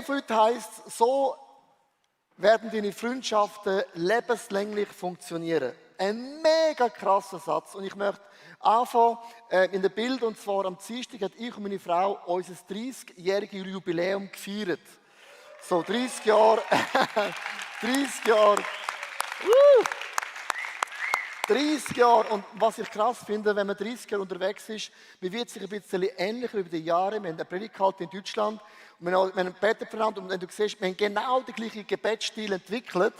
Für heute heisst, so werden deine Freundschaften lebenslänglich funktionieren. Ein mega krasser Satz. Und ich möchte anfangen in dem Bild. Und zwar am Dienstag hat ich und meine Frau unser 30-jähriges Jubiläum gefeiert. So 30 Jahre. 30 Jahre. 30 Jahre. Und was ich krass finde, wenn man 30 Jahre unterwegs ist, man wird sich ein bisschen ähnlich über die Jahre. Wir haben eine Predigt gehalten in Deutschland. Und wir haben Gebet verwandt. Und wenn du siehst, wir haben genau den gleichen Gebetsstil entwickelt.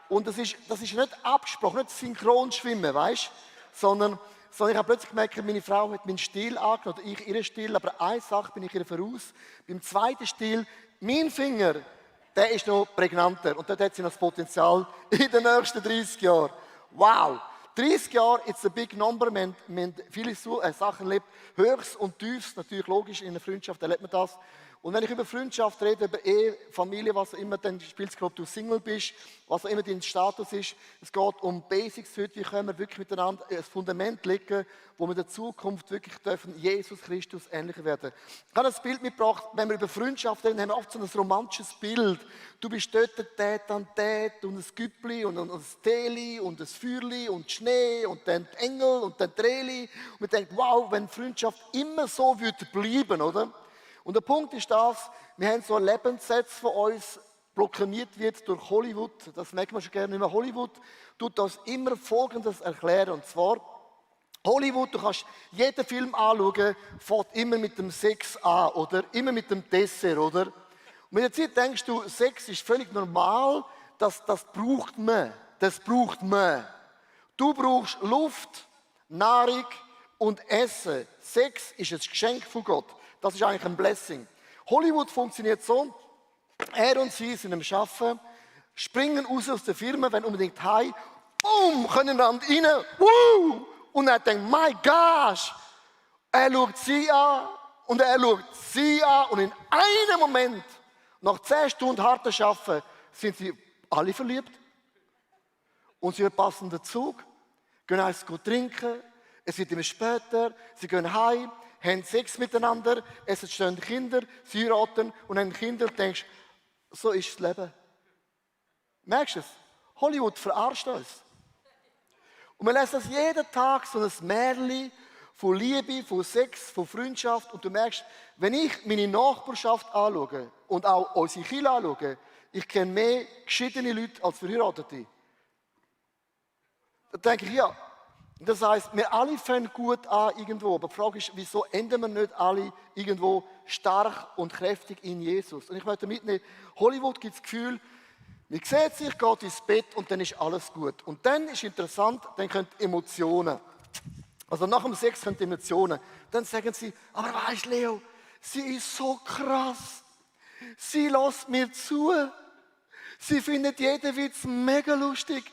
Und das ist nicht Absprache, nicht synchron schwimmen, weißt du? Sondern ich habe plötzlich gemerkt, meine Frau hat meinen Stil angenommen, oder ich ihren Stil. Aber eine Sache bin ich ihr voraus. Beim zweiten Stil, mein Finger, der ist noch prägnanter. Und dort hat sie noch das Potenzial in den nächsten 30 Jahren. Wow! 30 Jahre, it's a big number. Wir haben viele Sachen erlebt. Höchst und tiefst, natürlich logisch, in einer Freundschaft erlebt man das. Und wenn ich über Freundschaft rede, über Ehe, Familie, was auch immer, dann spielt es, ob du Single bist, was auch immer dein Status ist. Es geht um Basics heute, wie können wir wirklich miteinander ein Fundament legen, wo wir in der Zukunft wirklich dürfen Jesus Christus ähnlicher werden. Ich habe das Bild mitgebracht, wenn wir über Freundschaft reden, haben wir oft so ein romantisches Bild. Du bist dort, dort und dort und ein Güppli und ein Teli und ein Feuerli und Schnee und dann die Engel und dann die Reli. Und man denkt, wow, wenn Freundschaft immer so würde bleiben, oder? Und der Punkt ist das, wir haben so einen Lebenssatz von uns, proklamiert wird durch Hollywood, das merkt man schon gerne immer, Hollywood tut uns immer Folgendes erklären, und zwar, Hollywood, du kannst jeden Film anschauen, fängt immer mit dem Sex an, oder immer mit dem Dessert, oder? Und mit der Zeit denkst du, Sex ist völlig normal, das braucht man, das braucht man. Du brauchst Luft, Nahrung und Essen. Sex ist ein Geschenk von Gott. Das ist eigentlich ein Blessing. Hollywood funktioniert so, er und sie sind am Arbeiten, springen raus aus der Firma, wenn unbedingt heim, können dann rein, und er denkt, my gosh, er schaut sie an und er schaut sie an und in einem Moment, nach 10 Stunden harten Arbeiten, sind sie alle verliebt. Und sie verpassen den Zug, gehen eins trinken, es wird immer später, sie gehen heim, haben Sex miteinander, es entstehen Kinder, sie heiraten und haben Kinder und denkst, so ist das Leben. Merkst du es? Hollywood verarscht uns. Und wir lesen das jeden Tag, so ein Märchen von Liebe, von Sex, von Freundschaft. Und du merkst, wenn ich meine Nachbarschaft anschaue und auch unsere Kirche anschaue, ich kenne mehr geschiedene Leute als Verheiratete. Da denke ich, ja, das heisst, wir alle fangen gut an irgendwo. Aber die Frage ist, wieso enden wir nicht alle irgendwo stark und kräftig in Jesus? Und ich möchte mitnehmen, Hollywood gibt das Gefühl, man sieht sich, geht ins Bett und dann ist alles gut. Und dann ist interessant, dann können Emotionen. Also nach dem Sex können Emotionen. Dann sagen sie, aber weisst Leo, sie ist so krass. Sie lässt mir zu. Sie findet jeden Witz mega lustig.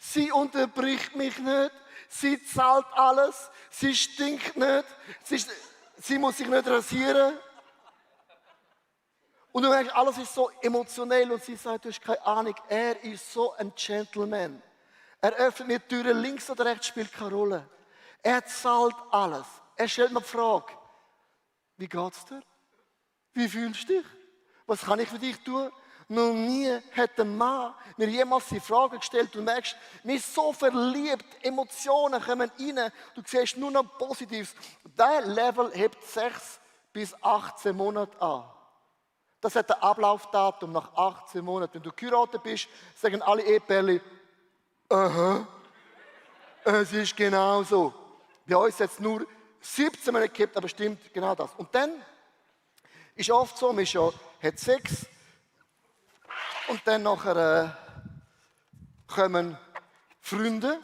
Sie unterbricht mich nicht. Sie zahlt alles, sie stinkt nicht, sie muss sich nicht rasieren. Und du merkst, alles ist so emotionell und sie sagt, du hast keine Ahnung, er ist so ein Gentleman. Er öffnet mir die Türen links oder rechts, spielt keine Rolle. Er zahlt alles. Er stellt mir die Frage, wie geht's dir? Wie fühlst du dich? Was kann ich für dich tun? Noch nie hat ein Mann mir jemals die Frage gestellt. Du merkst, man ist so verliebt, Emotionen kommen rein, du siehst nur noch Positives. Dieses Level hebt 6 bis 18 Monate an. Das hat ein Ablaufdatum nach 18 Monaten. Wenn du geheiratet bist, sagen alle Ehepärchen, es ist genau so. Bei uns hat es nur 17 Monate gehabt, aber stimmt genau das. Und dann ist oft so, man hat Sex, und dann nachher kommen Freunde.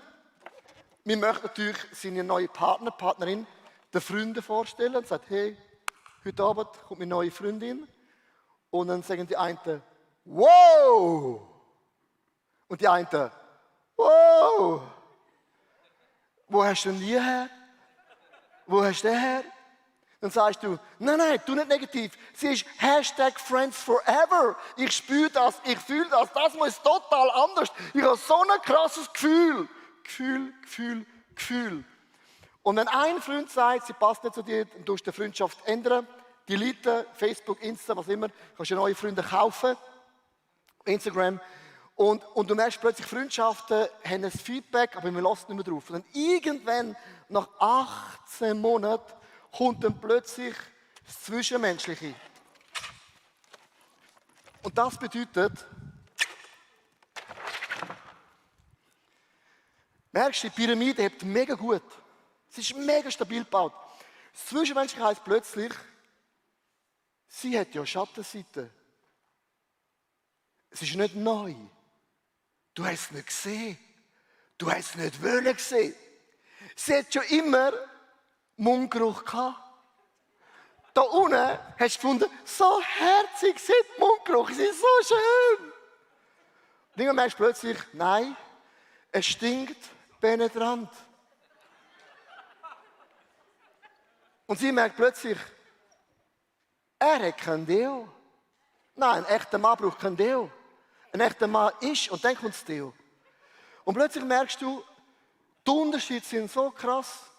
Wir möchten natürlich seine neue Partnerin den Freunden vorstellen und sagen, hey, heute Abend kommt meine neue Freundin. Und dann sagen die einen, wow! Und die einen, wow! Wo hast du denn die her? Wo hast du den her? Dann sagst du, nein, tu nicht negativ. Sie ist #FriendsForever. Ich spüre das, ich fühle das. Das muss total anders. Ich habe so ein krasses Gefühl. Gefühl. Und wenn ein Freund sagt, sie passt nicht zu dir, dann tust du die Freundschaft ändern. deleten, Facebook, Insta, was immer. Du kannst dir neue Freunde kaufen, Instagram. Und du merkst plötzlich, Freundschaften haben ein Feedback, aber man lässt nicht mehr drauf. Und dann irgendwann, nach 18 Monaten, kommt dann plötzlich das Zwischenmenschliche. Und das bedeutet, merkst du, die Pyramide hebt mega gut. Es ist mega stabil gebaut. Das Zwischenmenschliche heisst plötzlich, sie hat ja Schattenseiten. Es ist nicht neu. Du hast es nicht gesehen. Du hast es nicht wollen sehen. Sie hat schon immer Mundgeruch gehabt. Da unten hast du gefunden, so herzig, sie hat Mundgeruch, sie ist so schön. Und dann merkst du plötzlich, nein, es stinkt penetrant. Und sie merkt plötzlich, er hat kein Deo. Nein, ein echter Mann braucht kein Deo. Ein echter Mann ist und dann kommt das Deo. Und plötzlich merkst du, die Unterschiede sind so krass.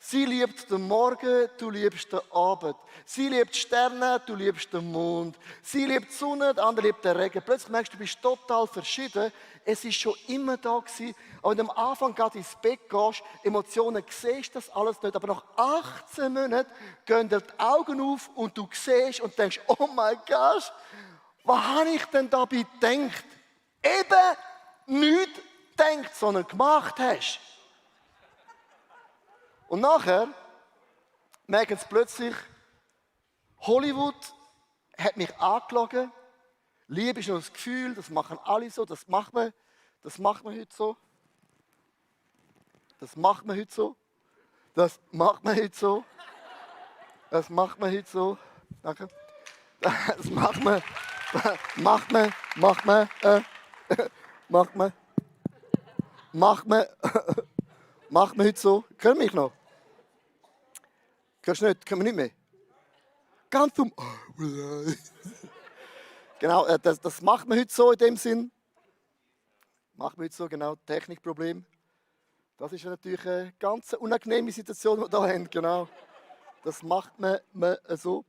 Sie liebt den Morgen, du liebst den Abend. Sie liebt die Sterne, du liebst den Mond. Sie liebt die Sonne, der andere liebt den Regen. Plötzlich merkst du, du bist total verschieden. Es ist schon immer da gewesen. Aber wenn du am Anfang gerade ins Bett gehst, Emotionen, siehst das alles nicht. Aber nach 18 Monaten gehen dir die Augen auf und du siehst und denkst, oh mein Gott, was habe ich denn dabei gedacht? Eben nicht gedacht, sondern gemacht hast. Und nachher merken sie plötzlich, Hollywood hat mich angelogen. Liebe ist nur das Gefühl, das machen alle so, das macht man heute so. Das macht man heute so. Das macht man heute so. Das macht man heute so. Danke. Das macht man heute so. Können wir mich noch? Kannst du nicht? Können wir nicht mehr? Ganz dumm. Genau, das macht man heute so in dem Sinn. Macht man heute so, genau, Technikproblem. Das ist natürlich eine ganz unangenehme Situation, die wir hier haben, genau. Das macht man so.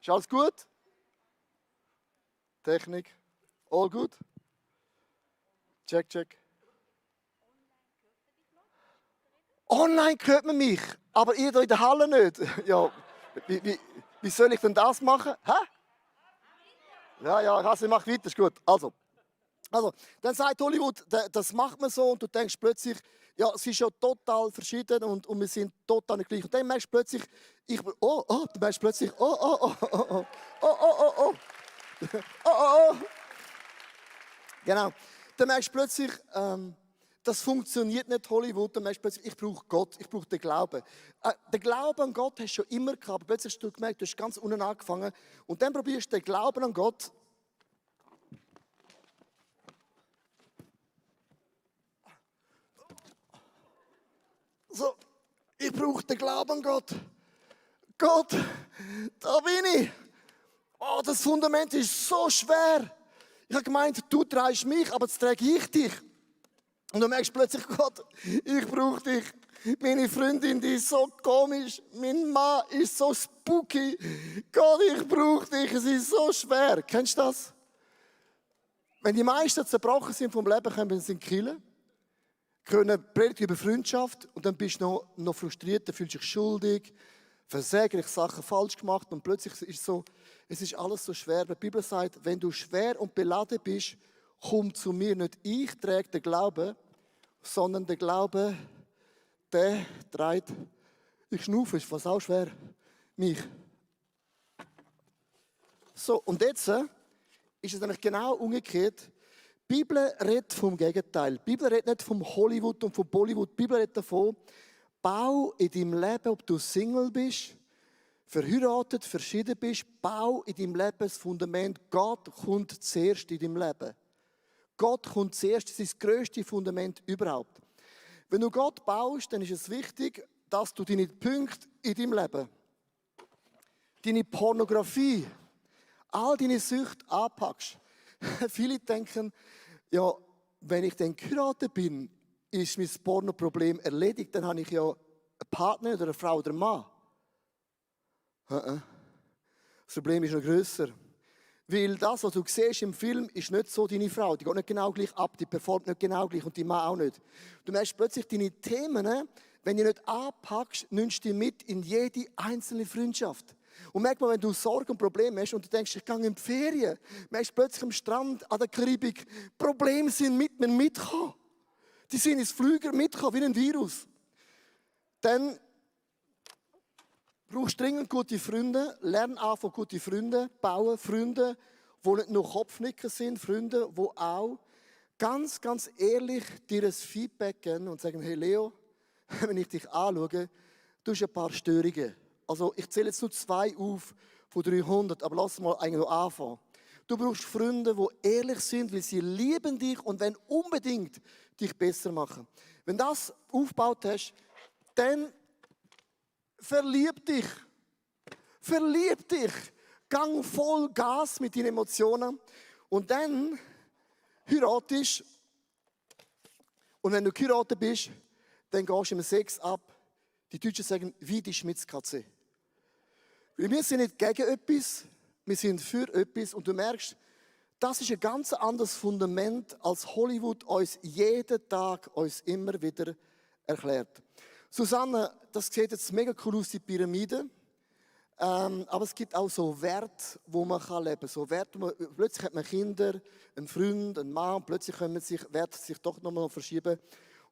Ist alles gut? Technik, all gut? Check, check. Online hört man mich, aber ihr hier in der Halle nicht. Ja, wie soll ich denn das machen? Hä? Ja, also mach weiter, ist gut. Also, dann sagt Hollywood, das macht man so und du denkst plötzlich, ja, es ist ja total verschieden und wir sind total nicht gleich. Und dann merkst du plötzlich, du merkst plötzlich, Genau. Dann merkst du plötzlich, das funktioniert nicht, Hollywood. Dann merkst du plötzlich, ich brauche Gott, ich brauche den Glauben. Den Glauben an Gott hast du schon immer gehabt, aber plötzlich hast du gemerkt, du hast ganz unten angefangen. Und dann probierst du den Glauben an Gott. So, ich brauche den Glauben an Gott. Gott, da bin ich. Oh, das Fundament ist so schwer. Ich habe gemeint, du trägst mich, aber jetzt trage ich dich. Und du merkst plötzlich, Gott, ich brauche dich. Meine Freundin, die ist so komisch. Mein Mann ist so spooky. Gott, ich brauche dich. Es ist so schwer. Kennst du das? Wenn die meisten zerbrochen sind vom Leben, können sie in die Kirche, können predigen über Freundschaft und dann bist du noch frustriert, dann fühlst du dich schuldig, versäge ich Sachen falsch gemacht und plötzlich ist es so, es ist alles so schwer. Die Bibel sagt, wenn du schwer und beladen bist, komm zu mir. Nicht ich trage den Glauben, sondern der Glaube, der trägt, ich schnaufe, ist fast auch schwer, mich. So, und jetzt ist es eigentlich genau umgekehrt. Die Bibel redet vom Gegenteil. Die Bibel redet nicht vom Hollywood und vom Bollywood. Die Bibel redet davon, bau in deinem Leben, ob du Single bist, verheiratet, verschieden bist, bau in deinem Leben das Fundament. Gott kommt zuerst in deinem Leben. Gott kommt zuerst, das ist das grösste Fundament überhaupt. Wenn du Gott baust, dann ist es wichtig, dass du deine Punkte in deinem Leben, deine Pornografie, all deine Süchte anpackst. Viele denken, ja, wenn ich dann geheiratet bin, ist mein Pornoproblem erledigt, dann habe ich ja einen Partner oder eine Frau oder einen Mann. Das Problem ist noch grösser. Weil das, was du siehst im Film, ist nicht so deine Frau. Die geht nicht genau gleich ab, die performt nicht genau gleich und die Mann auch nicht. Du merkst plötzlich deine Themen, wenn du nicht anpackst, nimmst du die mit in jede einzelne Freundschaft. Und merk mal, wenn du Sorgen und Probleme hast und du denkst, ich gehe in die Ferien, merkst plötzlich am Strand, an der Karibik, Probleme sind mitgekommen. Die sind ins Flüger mitgekommen, wie ein Virus. Dann brauchst du dringend gute Freunde, lern an von guten Freunden, bauen Freunde, die nicht nur Kopfnicker sind, Freunde, die auch ganz ehrlich dir ein Feedback geben und sagen, hey Leo, wenn ich dich anschaue, du hast ein paar Störungen. Also ich zähle jetzt nur 2 auf von 300, aber lass mal eigentlich noch anfangen. Du brauchst Freunde, die ehrlich sind, weil sie lieben dich und wollen unbedingt dich besser machen. Wenn du das aufgebaut hast, dann verlieb dich. Verlieb dich. Gang voll Gas mit deinen Emotionen. Und dann heiratest. Und wenn du geheiratet bist, dann gehst du im Sex ab. Die Deutschen sagen, wie die Schmitzkatze. Weil wir sind nicht gegen etwas, wir sind für etwas. Und du merkst, das ist ein ganz anderes Fundament, als Hollywood uns jeden Tag uns immer wieder erklärt. Susanne, das sieht jetzt mega cool aus, die Pyramide. Aber es gibt auch so Werte, wo man leben kann. So Werte, plötzlich hat man Kinder, einen Freund, einen Mann, und plötzlich können sich Werte sich doch nochmal verschieben.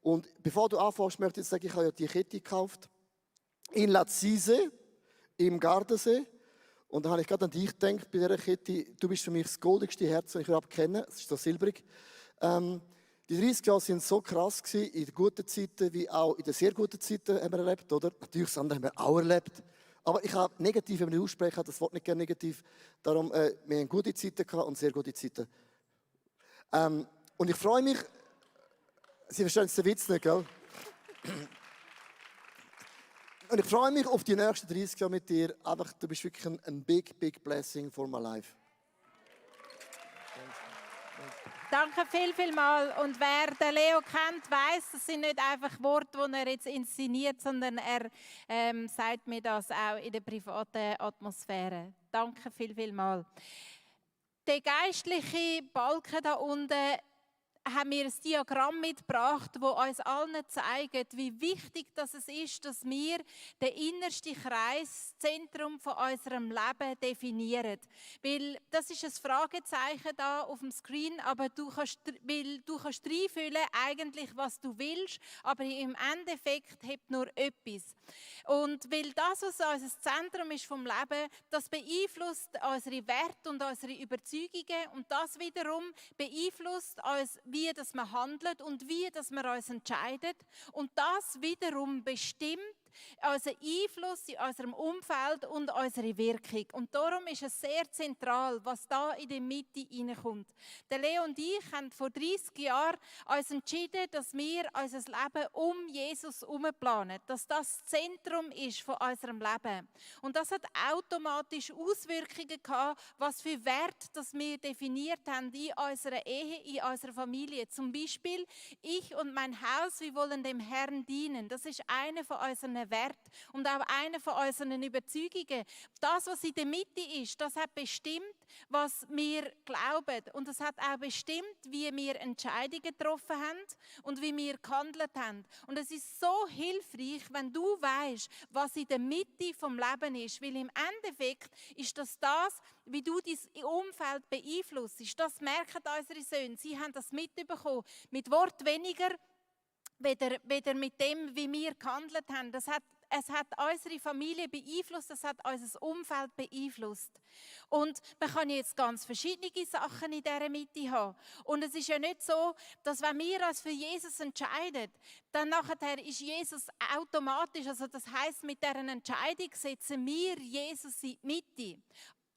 Und bevor du anfängst, möchte ich sagen, ich habe ja die Kette gekauft. In Lazise, im Gardasee. Und da habe ich gerade an dich gedacht, bei dieser Kette. Du bist für mich das goldigste Herz, das ich überhaupt kenne. Es ist so silbrig. Die 30 Jahre waren so krass gewesen, in den guten Zeiten wie auch in den sehr guten Zeiten haben wir erlebt, oder? Natürlich, das andere haben wir auch erlebt. Aber ich habe negativ, wenn ich ausspreche, das Wort nicht gerne negativ. Darum, wir haben gute Zeiten gehabt und sehr gute Zeiten. Und ich freue mich, Sie verstehen den Witz nicht, gell? Und ich freue mich auf die nächsten 30 Jahre mit dir. Einfach, du bist wirklich ein big blessing for my life. Danke vielmals. Und wer den Leo kennt, weiss, das sind nicht einfach Worte, die er jetzt inszeniert, sondern er sagt mir das auch in der privaten Atmosphäre. Danke vielmals. Der geistliche Balken da unten haben wir ein Diagramm mitgebracht, das uns allen zeigt, wie wichtig es ist, dass wir den innersten Kreis, das Zentrum von unserem Leben definieren. Weil das ist ein Fragezeichen da auf dem Screen, aber du kannst reinfüllen, eigentlich, was du willst, aber im Endeffekt hebt nur etwas. Und weil das, was unser Zentrum ist vom Leben, das beeinflusst unsere Werte und unsere Überzeugungen und das wiederum beeinflusst uns, wie dass wir handeln und wie dass wir uns entscheiden. Und das wiederum bestimmt unseren Einfluss in unserem Umfeld und unsere Wirkung. Und darum ist es sehr zentral, was da in der Mitte hineinkommt. Der Leo und ich haben vor 30 Jahren uns entschieden, dass wir unser Leben um Jesus herum planen. Dass das Zentrum ist von unserem Leben. Und das hat automatisch Auswirkungen gehabt, was für Werte das wir definiert haben in unserer Ehe, in unserer Familie. Zum Beispiel, ich und mein Haus, wir wollen dem Herrn dienen. Das ist einer von unseren Wert und auch eine von unseren Überzeugungen. Das, was in der Mitte ist, das hat bestimmt, was wir glauben. Und das hat auch bestimmt, wie wir Entscheidungen getroffen haben und wie wir gehandelt haben. Und es ist so hilfreich, wenn du weißt, was in der Mitte vom Leben ist. Weil im Endeffekt ist das, wie du dein Umfeld beeinflusst. Das merken unsere Söhne. Sie haben das mitbekommen. Mit Wort weniger, weder mit dem, wie wir gehandelt haben. Es hat unsere Familie beeinflusst, es hat unser Umfeld beeinflusst. Und man kann jetzt ganz verschiedene Sachen in dieser Mitte haben. Und es ist ja nicht so, dass wenn wir uns für Jesus entscheiden, dann nachher ist Jesus automatisch, also das heisst, mit dieser Entscheidung setzen wir Jesus in die Mitte.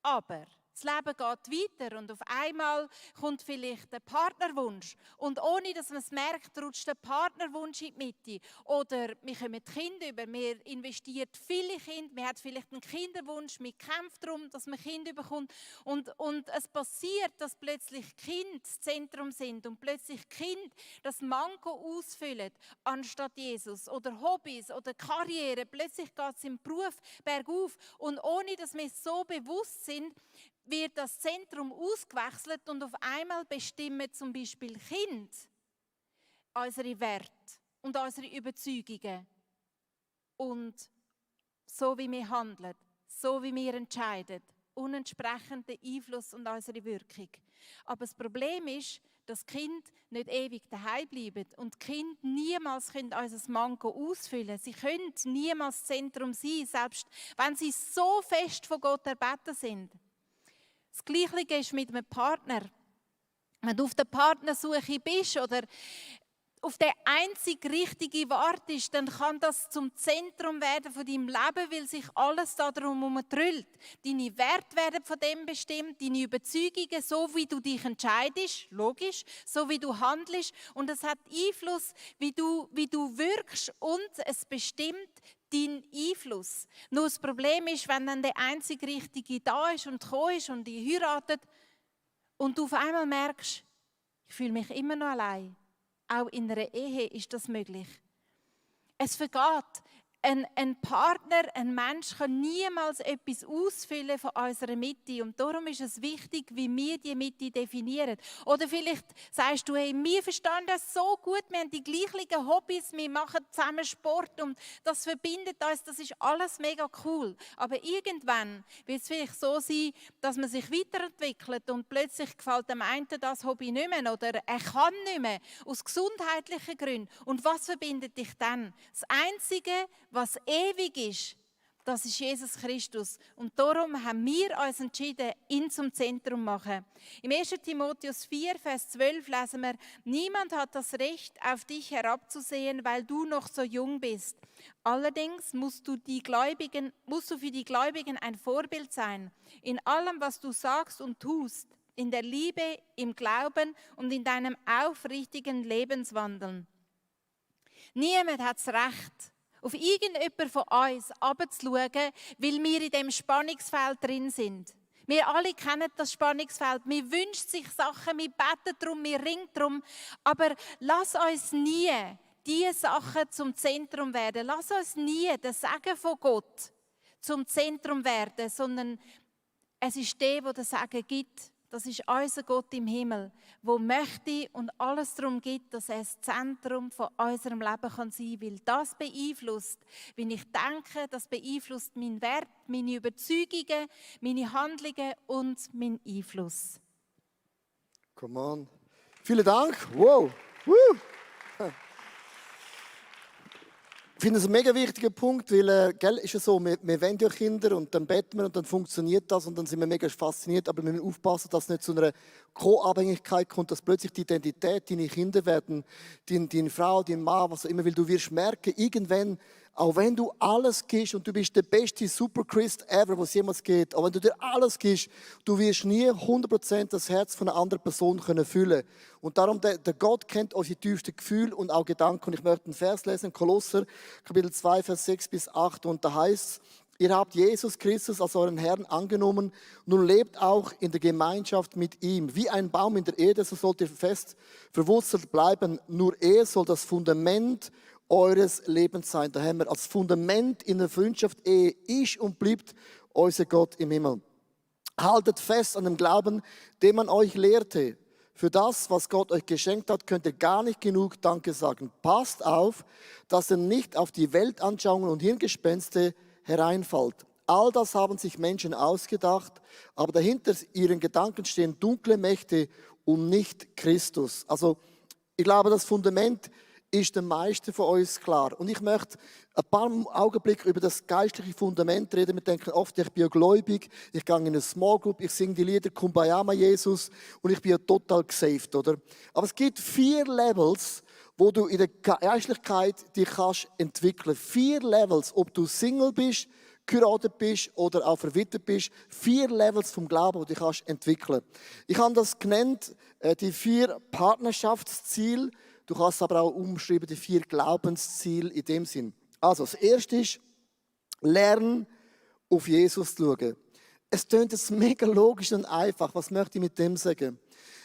Aber Das Leben geht weiter und auf einmal kommt vielleicht der Partnerwunsch. Und ohne, dass man es merkt, rutscht der Partnerwunsch in die Mitte. Oder wir kommen die Kinder über, wir investieren viele Kinder, wir haben vielleicht einen Kinderwunsch, wir kämpfen darum, dass man Kinder bekommt. Und es passiert, dass plötzlich Kinder das Zentrum sind und plötzlich Kinder das Manko ausfüllen, anstatt Jesus. Oder Hobbys oder Karriere, plötzlich geht es im Beruf bergauf. Und ohne, dass wir so bewusst sind, wird das Zentrum ausgewechselt und auf einmal bestimmen zum Beispiel Kinder unsere Werte und unsere Überzeugungen. Und so wie wir handeln, so wie wir entscheiden, unentsprechend den Einfluss und unsere Wirkung. Aber das Problem ist, dass die Kinder nicht ewig daheim bleiben und die Kinder niemals unser Manko ausfüllen können. Sie können niemals Zentrum sein, selbst wenn sie so fest von Gott erbeten sind. Das Gleiche ist mit einem Partner. Wenn du auf der Partnersuche bist oder auf den einzig Richtigen wartest, dann kann das zum Zentrum werden von deinem Leben, weil sich alles darum herumdrüllt. Deine Werte werden von dem bestimmt, deine Überzeugungen, so wie du dich entscheidest, logisch, so wie du handelst. Und es hat Einfluss, wie du wirkst und es bestimmt deinen Einfluss. Nur das Problem ist, wenn dann der einzig Richtige da ist und gekommen ist und ihr heiratet und du auf einmal merkst, ich fühle mich immer noch allein. Auch in einer Ehe ist das möglich. Es vergeht. Ein Partner, ein Mensch kann niemals etwas ausfüllen von unserer Mitte. Und darum ist es wichtig, wie wir die Mitte definieren. Oder vielleicht sagst du, hey, wir verstehen das so gut, wir haben die gleichen Hobbys, wir machen zusammen Sport und das verbindet uns, das ist alles mega cool. Aber irgendwann wird es vielleicht so sein, dass man sich weiterentwickelt und plötzlich gefällt dem einen das Hobby nicht mehr oder er kann nicht mehr, aus gesundheitlichen Gründen. Und was verbindet dich dann? Das Einzige, was ewig ist, das ist Jesus Christus. Und darum haben wir uns entschieden, ihn zum Zentrum zu machen. Im 1. Timotheus 4, Vers 12 lesen wir, niemand hat das Recht, auf dich herabzusehen, weil du noch so jung bist. Allerdings musst du für die Gläubigen ein Vorbild sein. In allem, was du sagst und tust, in der Liebe, im Glauben und in deinem aufrichtigen Lebenswandeln. Niemand hat das Recht, auf irgendjemanden von uns herabzuschauen, weil wir in diesem Spannungsfeld drin sind. Wir alle kennen das Spannungsfeld. Wir wünschen sich Sachen, wir beten darum, wir ringen darum. Aber lass uns nie diese Sachen zum Zentrum werden. Lass uns nie das Segen von Gott zum Zentrum werden, sondern es ist der das Segen gibt. Das ist unser Gott im Himmel, der möchte und alles darum gibt, dass er das Zentrum von unserem Leben sein kann. Weil das beeinflusst, wie ich denke, das beeinflusst meinen Wert, meine Überzeugungen, meine Handlungen und meinen Einfluss. Come on. Vielen Dank. Wow. Woo. Ich finde das ein mega wichtiger Punkt, weil, gell, ist ja so, wir wollen ja Kinder und dann beten wir und dann funktioniert das und dann sind wir mega fasziniert, aber wir müssen aufpassen, dass es nicht zu einer Co-Abhängigkeit kommt, dass plötzlich die Identität, deine Kinder werden, deine Frau, dein Mann, was auch immer, weil du wirst merken, irgendwann, auch wenn du alles gibst und du bist der beste Super-Christ ever, was jemals geht, auch wenn du dir alles gibst, du wirst nie 100% das Herz von einer anderen Person können fühlen. Und darum, der Gott kennt unsere tiefsten Gefühle und auch Gedanken. Und ich möchte einen Vers lesen, Kolosser, Kapitel 2, Vers 6 bis 8. Und da heißt es, ihr habt Jesus Christus als euren Herrn angenommen, nun lebt auch in der Gemeinschaft mit ihm. Wie ein Baum in der Erde, so sollt ihr fest verwurzelt bleiben. Nur er soll das Fundament eures Lebens sein. Da haben wir als Fundament in der Freundschaft, Ehe ist und bleibt unser Gott im Himmel. Haltet fest an dem Glauben, den man euch lehrte. Für das, was Gott euch geschenkt hat, könnt ihr gar nicht genug Danke sagen. Passt auf, dass ihr nicht auf die Weltanschauungen und Hirngespinste hereinfallt. All das haben sich Menschen ausgedacht, aber dahinter ihren Gedanken stehen dunkle Mächte und nicht Christus. Also ich glaube, das Fundament ist den meisten von uns klar. Und ich möchte ein paar Augenblicke über das geistliche Fundament reden. Wir denken oft, ich bin ja gläubig, ich gehe in eine Small Group, ich singe die Lieder Kumbaya Jesus und ich bin ja total gesaved, oder? Aber es gibt 4 Levels, wo du in der Geistlichkeit dich kannst entwickeln. 4 Levels, ob du Single bist, geheiratet bist oder auch verwitwet bist. 4 Levels vom Glauben, die du kannst entwickeln. Ich habe das genannt, die 4 Partnerschaftsziele. Du kannst aber auch umschreiben, die 4 Glaubensziele in dem Sinn. Also, das erste ist, lernen, auf Jesus zu schauen. Es klingt jetzt mega logisch und einfach. Was möchte ich mit dem sagen?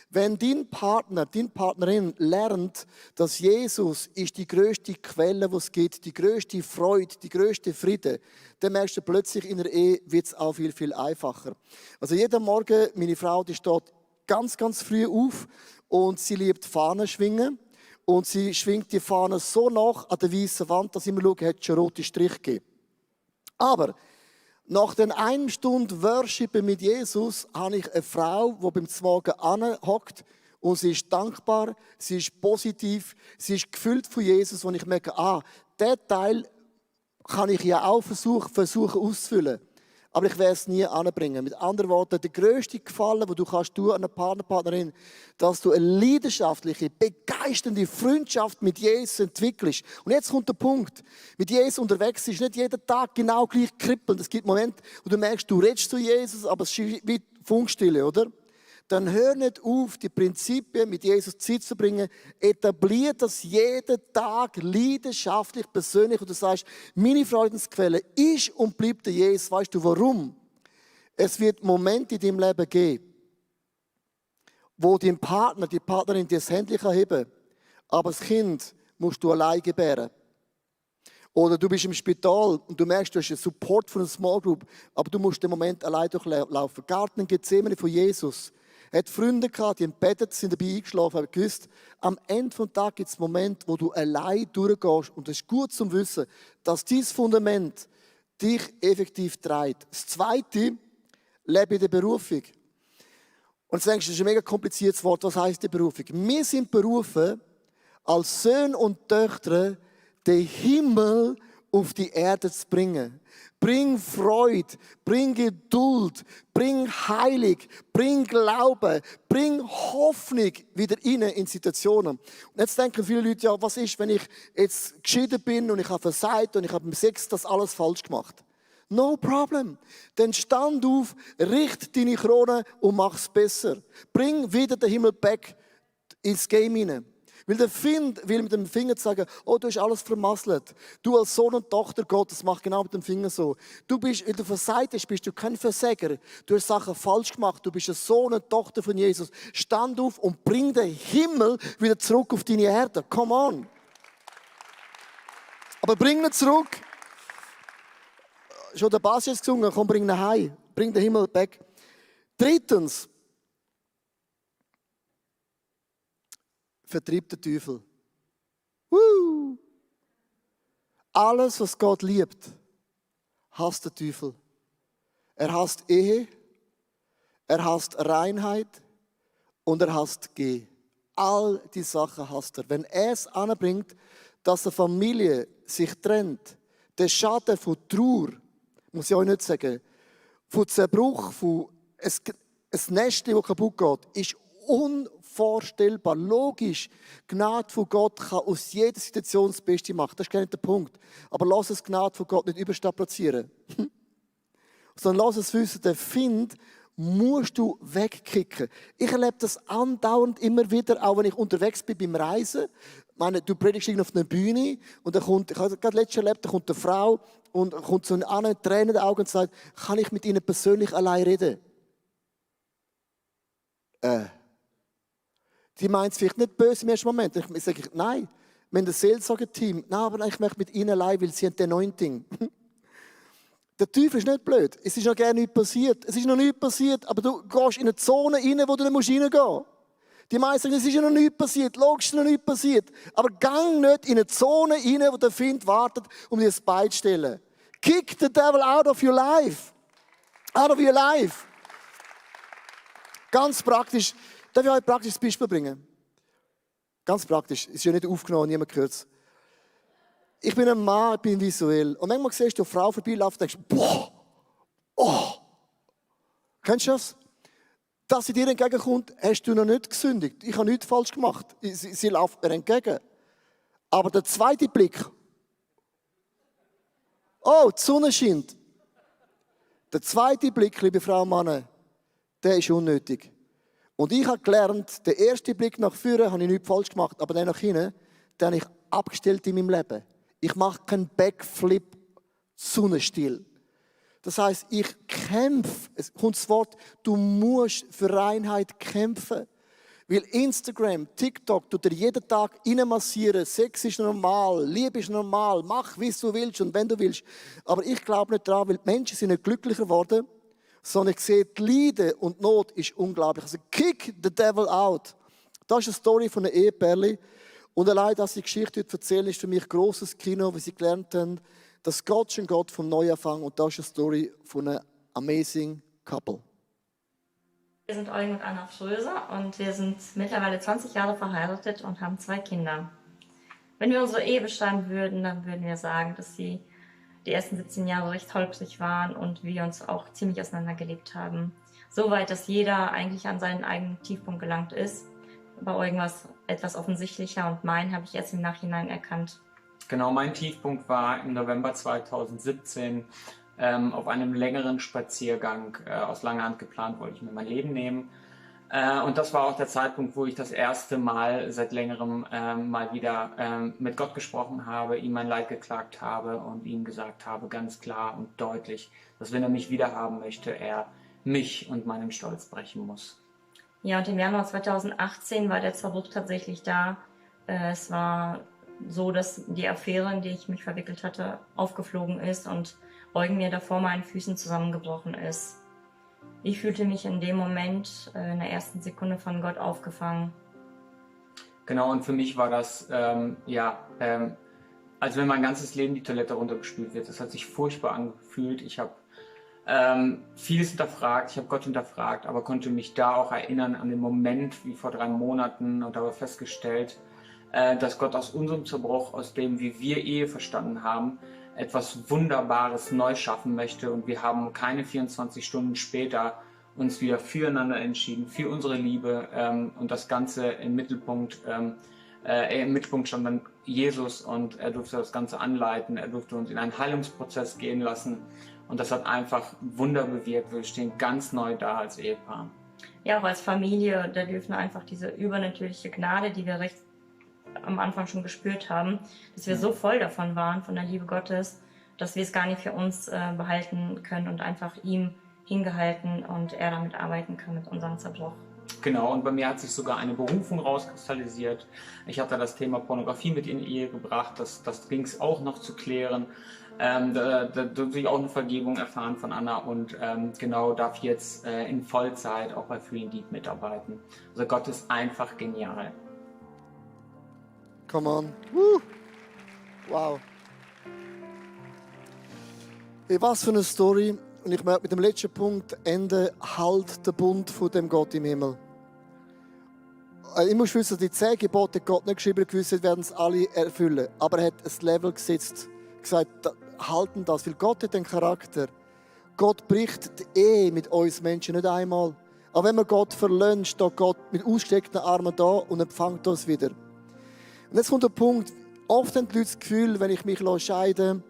Wenn dein Partner, deine Partnerin lernt, dass Jesus ist die grösste Quelle, die es gibt, die grösste Freude, die grösste Friede, dann merkst du plötzlich, in der Ehe wird es auch viel, viel einfacher. Also jeden Morgen, meine Frau, die steht ganz, ganz früh auf und sie liebt Fahnen schwingen. Und sie schwingt die Fahne so nach an der weißen Wand, dass ich immer schaue, hat es schon rote Striche gegeben. Aber nach den 1 Stunde Worshipen mit Jesus habe ich eine Frau, die beim Morgen anhockt und sie ist dankbar, sie ist positiv, sie ist gefüllt von Jesus und ich merke, diesen Teil kann ich ja auch versuchen auszufüllen. Aber ich werde es nie anbringen. Mit anderen Worten, der grösste Gefallen, den du kannst tun an einer Partnerin, dass du eine leidenschaftliche, begeisternde Freundschaft mit Jesus entwickelst. Und jetzt kommt der Punkt. Mit Jesus unterwegs ist nicht jeden Tag genau gleich kribbelnd. Es gibt Momente, wo du merkst, du redest zu Jesus, aber es ist wie Funkstille, oder? Dann hör nicht auf, die Prinzipien mit Jesus Zeit zu bringen. Etablier das jeden Tag leidenschaftlich, persönlich. Und du sagst, meine Freudensquelle ist und bleibt der Jesus. Weißt du warum? Es wird Momente in deinem Leben geben, wo dein Partner, die Partnerin dir das Händchen heben kann, aber das Kind musst du allein gebären. Oder du bist im Spital und du merkst, du hast einen Support von einer Small Group, aber du musst den Moment allein durchlaufen. Garten in Gethsemane von Jesus. Er hat Freunde gehabt, die betet, sind dabei eingeschlafen, haben gewusst, am Ende des Tages gibt es Momente, wo du allein durchgehst. Und es ist gut zu wissen, dass dieses Fundament dich effektiv trägt. Das Zweite, lebe in der Berufung. Und jetzt denkst du, das ist ein mega kompliziertes Wort. Was heisst die Berufung? Wir sind berufen, als Söhne und Töchter den Himmel auf die Erde zu bringen. Bring Freude, bring Geduld, bring Heilung, bring Glauben, bring Hoffnung wieder rein in Situationen. Und jetzt denken viele Leute, ja, was ist, wenn ich jetzt geschieden bin und ich habe versagt und ich habe beim Sex das alles falsch gemacht? No problem. Dann stand auf, richte deine Krone und mach es besser. Bring wieder den Himmel back ins Game hinein. Weil der Find will mit dem Finger sagen, oh, du hast alles vermasselt. Du als Sohn und Tochter Gottes machst genau mit dem Finger so. Du bist, wenn du versagt hast, bist du kein Versäger. Du hast Sachen falsch gemacht. Du bist ein Sohn und Tochter von Jesus. Stand auf und bring den Himmel wieder zurück auf deine Erde. Come on. Aber bring ihn zurück. Schon der Bass ist gesungen, komm, bring ihn heim. Bring den Himmel back. Drittens. Vertreibt den Teufel. Alles, was Gott liebt, hasst den Teufel. Er hasst Ehe, er hasst Reinheit und er hasst Geh. All die Sachen hasst er. Wenn er es anbringt, dass eine Familie sich trennt, der Schaden von Trauer, muss ich euch nicht sagen, von Zerbruch, von ein Nestchen, das kaputt geht, ist unvorstellbar. Logisch, Gnade von Gott kann aus jeder Situation das Beste machen. Das ist gar nicht der Punkt. Aber lass es Gnade von Gott nicht überstrapazieren. Sondern lass es wissen, den Find musst du wegkicken. Ich erlebe das andauernd immer wieder, auch wenn ich unterwegs bin beim Reisen. Ich meine, du predigst auf einer Bühne und dann kommt, ich habe gerade letztens erlebt, da kommt eine Frau und kommt so eine Tränen in den Augen und sagt, kann ich mit Ihnen persönlich allein reden? Die meint es vielleicht nicht böse im ersten Moment. Ich sage, nein, wir haben ein Seelsorger-Team. Nein, aber ich möchte mit ihnen allein, weil sie haben den Anointing. Der Teufel ist nicht blöd. Es ist noch gar nichts passiert. Es ist noch nichts passiert, aber du gehst in eine Zone rein, wo du nicht reingehen musst. Die meisten sagen, es ist ja noch nichts passiert. Logisch ist noch nichts passiert. Aber gang nicht in eine Zone rein, wo der Find wartet, um dir das Bein zu stellen. Kick the devil out of your life. Out of your life. Ganz praktisch. Darf ich euch ein praktisches Beispiel bringen? Ganz praktisch. Es ist ja nicht aufgenommen, niemand hört es. Ich bin ein Mann, ich bin visuell. Und manchmal siehst du eine Frau vorbeilaufen und denkst, boah, oh. Kennst du das? Dass sie dir entgegenkommt, hast du noch nicht gesündigt. Ich habe nichts falsch gemacht. Sie läuft mir entgegen. Aber der zweite Blick, oh, die Sonne scheint. Der zweite Blick, liebe Frauen und Männer, der ist unnötig. Und ich habe gelernt, den ersten Blick nach vorne habe ich nichts falsch gemacht, aber den nach hinten, den habe ich abgestellt in meinem Leben. Ich mache keinen Backflip Sonnenstil. Das heisst, ich kämpfe. Es kommt das Wort, du musst für Reinheit kämpfen. Weil Instagram, TikTok, tut dir jeden Tag reinmassieren. Sex ist normal, Liebe ist normal, mach, wie du willst und wenn du willst. Aber ich glaube nicht daran, weil die Menschen sind nicht glücklicher geworden, sondern ich sehe, die Leiden und die Not ist unglaublich. Also kick the devil out. Das ist eine Story von einem Ehepärchen. Und allein, dass ich die Geschichte heute erzähle, ist für mich ein grosses Kino, weil sie gelernt haben, dass Gott ist ein Gott vom Neuanfang. Und das ist eine Story von einem amazing couple. Wir sind Eugen und Anna Schröser und wir sind mittlerweile 20 Jahre verheiratet und haben 2 Kinder. Wenn wir unsere Ehe beschreiben würden, dann würden wir sagen, dass die ersten 17 Jahre recht holprig waren und wir uns auch ziemlich auseinandergelebt haben. Soweit, dass jeder eigentlich an seinen eigenen Tiefpunkt gelangt ist. Bei Eugen war es etwas offensichtlicher und meinen habe ich erst im Nachhinein erkannt. Genau, mein Tiefpunkt war im November 2017 auf einem längeren Spaziergang aus langer Hand geplant, wollte ich mir mein Leben nehmen. Und das war auch der Zeitpunkt, wo ich das erste Mal seit längerem mal wieder mit Gott gesprochen habe, ihm mein Leid geklagt habe und ihm gesagt habe, ganz klar und deutlich, dass wenn er mich wiederhaben möchte, er mich und meinen Stolz brechen muss. Ja, und im Januar 2018 war der Zerbruch tatsächlich da. Es war so, dass die Affäre, in die ich mich verwickelt hatte, aufgeflogen ist und Eugen mir da vor meinen Füßen zusammengebrochen ist. Ich fühlte mich in dem Moment in der ersten Sekunde von Gott aufgefangen. Genau, und für mich war das, als wenn mein ganzes Leben die Toilette runtergespült wird. Das hat sich furchtbar angefühlt. Ich habe vieles hinterfragt, ich habe Gott hinterfragt, aber konnte mich da auch erinnern an den Moment wie vor 3 Monaten und habe festgestellt, dass Gott aus unserem Zerbruch, aus dem, wie wir Ehe verstanden haben, etwas Wunderbares neu schaffen möchte. Und wir haben keine 24 Stunden später uns wieder füreinander entschieden, für unsere Liebe und das Ganze im Mittelpunkt stand dann Jesus und er durfte das Ganze anleiten, er durfte uns in einen Heilungsprozess gehen lassen und das hat einfach Wunder bewirkt. Wir stehen ganz neu da als Ehepaar. Ja, auch als Familie, da dürfen einfach diese übernatürliche Gnade, die wir recht am Anfang schon gespürt haben, dass wir so voll davon waren, von der Liebe Gottes, dass wir es gar nicht für uns behalten können und einfach ihm hingehalten und er damit arbeiten kann mit unserem Zerbruch. Genau, und bei mir hat sich sogar eine Berufung rauskristallisiert. Ich hatte das Thema Pornografie mit in die Ehe gebracht, das ging es auch noch zu klären. Da durfte ich auch eine Vergebung erfahren von Anna und darf jetzt in Vollzeit auch bei Free Indeed mitarbeiten. Also Gott ist einfach genial. Come on. Woo. Wow. Hey, was für eine Story. Und ich möchte mit dem letzten Punkt enden. Halt den Bund von dem Gott im Himmel. Ich muss wissen, die 10 Gebote hat Gott nicht geschrieben, gewusst, werden es alle erfüllen. Aber er hat ein Level gesetzt, gesagt, halten das. Weil Gott hat den Charakter. Gott bricht die Ehe mit uns Menschen nicht einmal. Aber wenn wir Gott verlassen, steht Gott mit ausgestreckten Armen da und empfängt uns wieder. Und jetzt kommt der Punkt, oft haben die Leute das Gefühl, wenn ich mich scheide,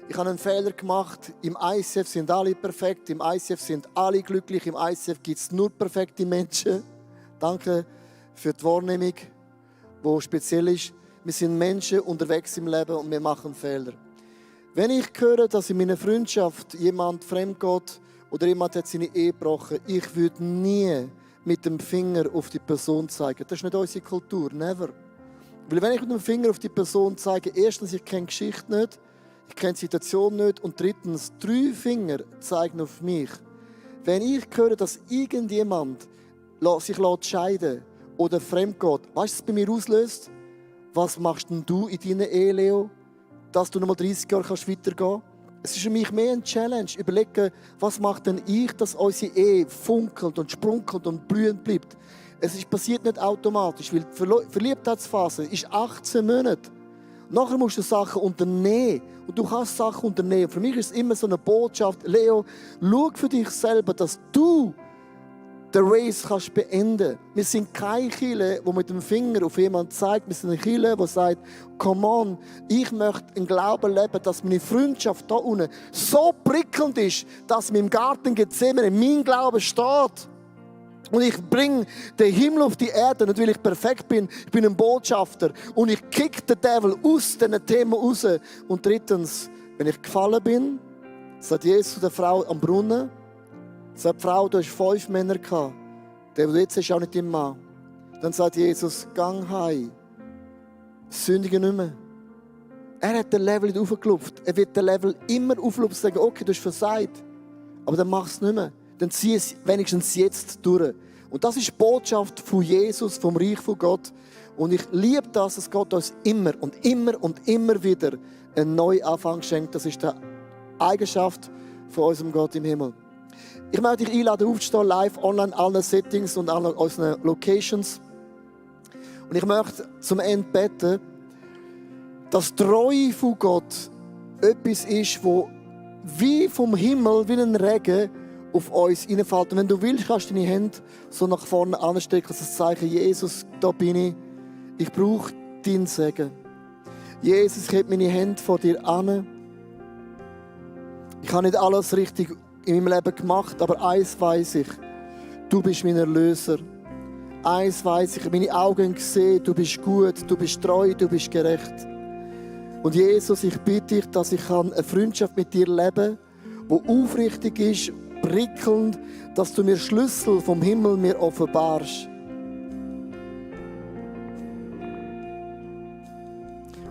ich habe einen Fehler gemacht, im ICF sind alle perfekt, im ICF sind alle glücklich, im ICF gibt es nur perfekte Menschen. Danke für die Wahrnehmung, die speziell ist. Wir sind Menschen unterwegs im Leben und wir machen Fehler. Wenn ich höre, dass in meiner Freundschaft jemand fremd geht oder jemand hat seine Ehe gebrochen, ich würde nie mit dem Finger auf die Person zeigen. Das ist nicht unsere Kultur, never. Weil wenn ich mit dem Finger auf die Person zeige, erstens, ich kenne die Geschichte nicht, ich kenne die Situation nicht und drittens, 3 Finger zeigen auf mich. Wenn ich höre, dass irgendjemand sich scheiden lässt oder fremd geht, weißt du, was es bei mir auslöst? Was machst denn du in deiner Ehe, Leo, dass du noch mal 30 Jahre weitergehen kannst? Es ist für mich mehr eine Challenge. Überlegen, was macht denn ich, dass unsere Ehe funkelt und sprunkelt und blühend bleibt. Passiert nicht automatisch, weil die Verliebtheitsphase ist 18 Monate. Nachher musst du Sachen unternehmen. Und du kannst Sachen unternehmen. Für mich ist es immer so eine Botschaft, Leo, schau für dich selber, dass du den Race kannst beenden. Wir sind keine Kirche, die mit dem Finger auf jemanden zeigt. Wir sind eine Kirche, die sagt, come on, ich möchte einen Glauben leben, dass meine Freundschaft hier unten so prickelnd ist, dass mir im Garten Gethsemane mein Glaube steht. Und ich bringe den Himmel auf die Erde, nicht weil ich perfekt bin, ich bin ein Botschafter. Und ich kick den Teufel aus diesen Themen raus. Und drittens, wenn ich gefallen bin, sagt Jesus zu der Frau am Brunnen, sagt die Frau, du hast 5 Männer gehabt. Der, du jetzt hast, ist auch nicht dein Mann. Dann sagt Jesus, gang heim. Sündige nicht mehr. Er hat den Level nicht aufgelupft. Er wird den Level immer auflupfen und sagen, okay, du hast versagt. Aber dann mach es nicht mehr. Dann zieh es wenigstens jetzt durch. Und das ist die Botschaft von Jesus, vom Reich von Gott. Und ich liebe das, dass Gott uns immer und immer und immer wieder einen neuen Anfang schenkt. Das ist die Eigenschaft von unserem Gott im Himmel. Ich möchte dich einladen, aufzustehen, live, online, allen Settings und allen unseren Locations. Und ich möchte zum Ende beten, dass die Treue von Gott etwas ist, wo wie vom Himmel, wie ein Regen auf uns hineinfällt. Und wenn du willst, kannst du deine Hände so nach vorne anstecken, als das Zeichen, Jesus, da bin ich. Ich brauche deinen Segen. Jesus, ich habe meine Hände vor dir an. Ich habe nicht alles richtig in meinem Leben gemacht, aber eins weiss ich, du bist mein Erlöser. Eins weiss ich, meine Augen sehen, du bist gut, du bist treu, du bist gerecht. Und Jesus, ich bitte dich, dass ich eine Freundschaft mit dir leben kann, die aufrichtig ist, prickelnd, dass du mir Schlüssel vom Himmel mir offenbarst.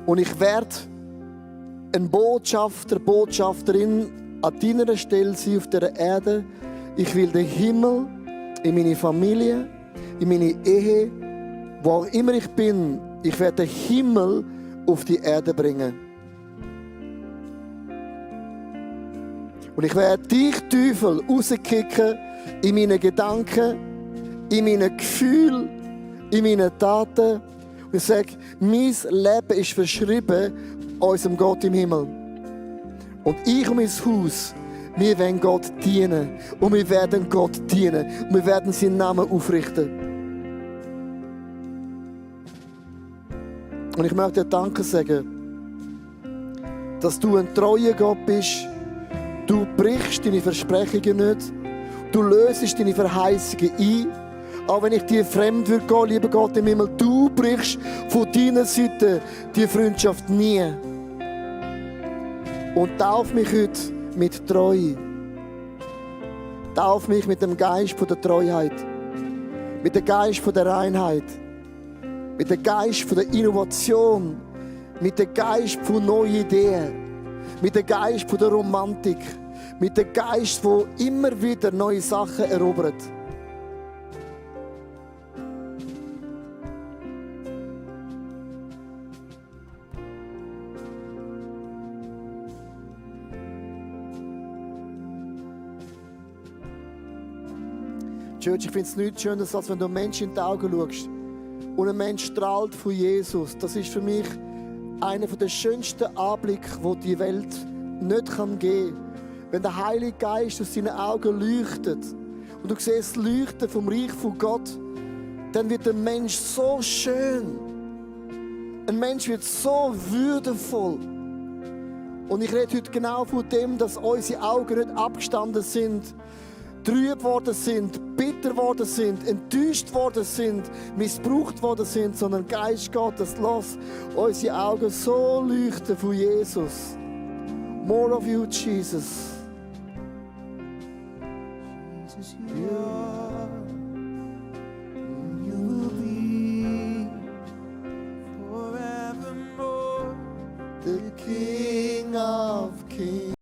Und ich werde ein Botschafter, Botschafterin an deiner Stelle sein auf dieser Erde. Ich will den Himmel in meine Familie, in meine Ehe, wo auch immer ich bin, ich werde den Himmel auf die Erde bringen. Und ich werde dich, Teufel, rauskicken in meinen Gedanken, in meinen Gefühlen, in meinen Taten. Und ich sage, mein Leben ist verschrieben unserem Gott im Himmel. Und ich und mein Haus, wir werden Gott dienen. Und wir werden Gott dienen. Und wir werden seinen Namen aufrichten. Und ich möchte dir Danke sagen, dass du ein treuer Gott bist. Du brichst deine Versprechungen nicht. Du löst deine Verheißungen ein. Auch wenn ich dir fremd würde gehen, lieber Gott im Himmel, du brichst von deiner Seite die Freundschaft nie. Und tauf mich heute mit Treue. Tauf mich mit dem Geist von der Treuheit. Mit dem Geist von der Reinheit. Mit dem Geist von der Innovation. Mit dem Geist von neuen Ideen. Mit dem Geist von der Romantik. Mit dem Geist, der immer wieder neue Sachen erobert. Church, ich finde es nichts Schönes, als wenn du einem Menschen in die Augen schaust und ein Mensch strahlt von Jesus. Das ist für mich einer der schönsten Anblicke, die die Welt nicht geben kann. Wenn der Heilige Geist aus seinen Augen leuchtet und du siehst das Leuchten vom Reich von Gott, dann wird der Mensch so schön. Ein Mensch wird so würdevoll. Und ich rede heute genau von dem, dass unsere Augen nicht abgestanden sind, trüb worden sind, bitter worden sind, enttäuscht worden sind, missbraucht worden sind, sondern Geist Gottes, lass unsere Augen so leuchten von Jesus. More of you, Jesus. Jesus, you are